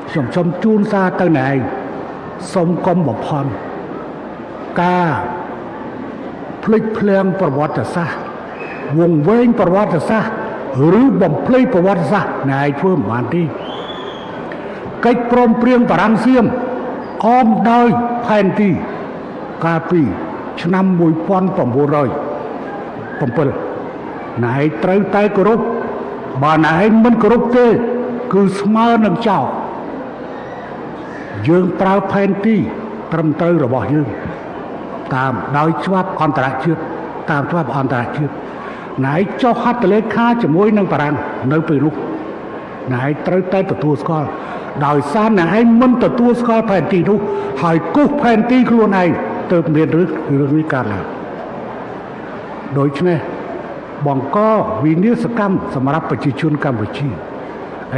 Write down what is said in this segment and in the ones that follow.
ខ្ញុំសូមជូនសារទៅណែឯងសូមកុំបំផន់ការភ្លេចភ្លាំងប្រវត្តិសាស្ត្រវង្វេងប្រវត្តិសាស្ត្រឬបំភ្លៃប្រវត្តិសាស្ត្រណែឯងធ្វើមិនបានទេកិច្ចព្រមព្រៀងបារាំងសៀមអមដោយផែនទីកាលពីឆ្នាំ1907ណែឯងត្រូវតែគោរពបើណែឯងមិនគោរពទេគឺស្មើនឹងចោលយើងប្រើផែនទីត្រឹមត្រូវរបស់យើងតាមដោយច្បាប់អន្តរជាតិតាមច្បាប់អន្តរជាតិណែឯងចុះហត្ថលេខាជាមួយនឹងបារាំងនៅពេលនោះណែឯងត្រូវតែទទួលស្គាល់ដោយសារណែឯងមិនទទួលស្គាល់ផែនទីនោះហើយគូសផែនទីខ្លួនឯងទើបមានរឿងនេះកើតឡើងដូច្នេះបង្កវិនាសកម្មសម្រាប់ប្រជាជនកម្ពុជា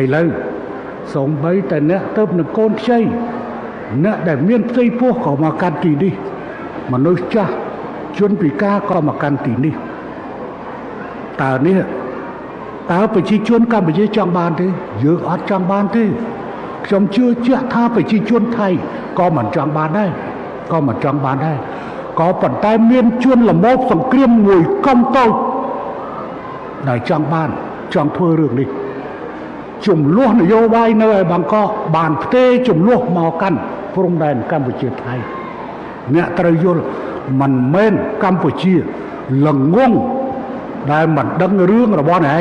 ឥឡូវសូម្បីតែអ្នកទៅនឹងកូនខ្ចីអ្នកដែលមានផ្ទៃពោះក៏មកកាន់ទីនេះមនុស្សចាស់ជនពិការក៏មកកាន់ទីនេះតើនេះតើប្រជាជនកម្ពុជាចង់បានទេយើងអត់ចង់បានទេខ្ញុំជឿជាក់ថាប្រជាជនថៃក៏មិនចង់បានដែរក៏មិនចង់បានដែរក៏ប៉ុន្តែមានជនល្មោភសង្គ្រាមមួយកុំតូចដែលចង់បានចង់ធ្វើរឿងនេះចំនួននយោបាយនៅឯបាងកកបានផ្ទេរចំនួនមកកាន់ព្រំដែនកម្ពុជាថៃអ្នកត្រូវយល់មិនមែនកម្ពុជាល្ងងដែលមិនដឹងរឿងរបស់អ្នកឯង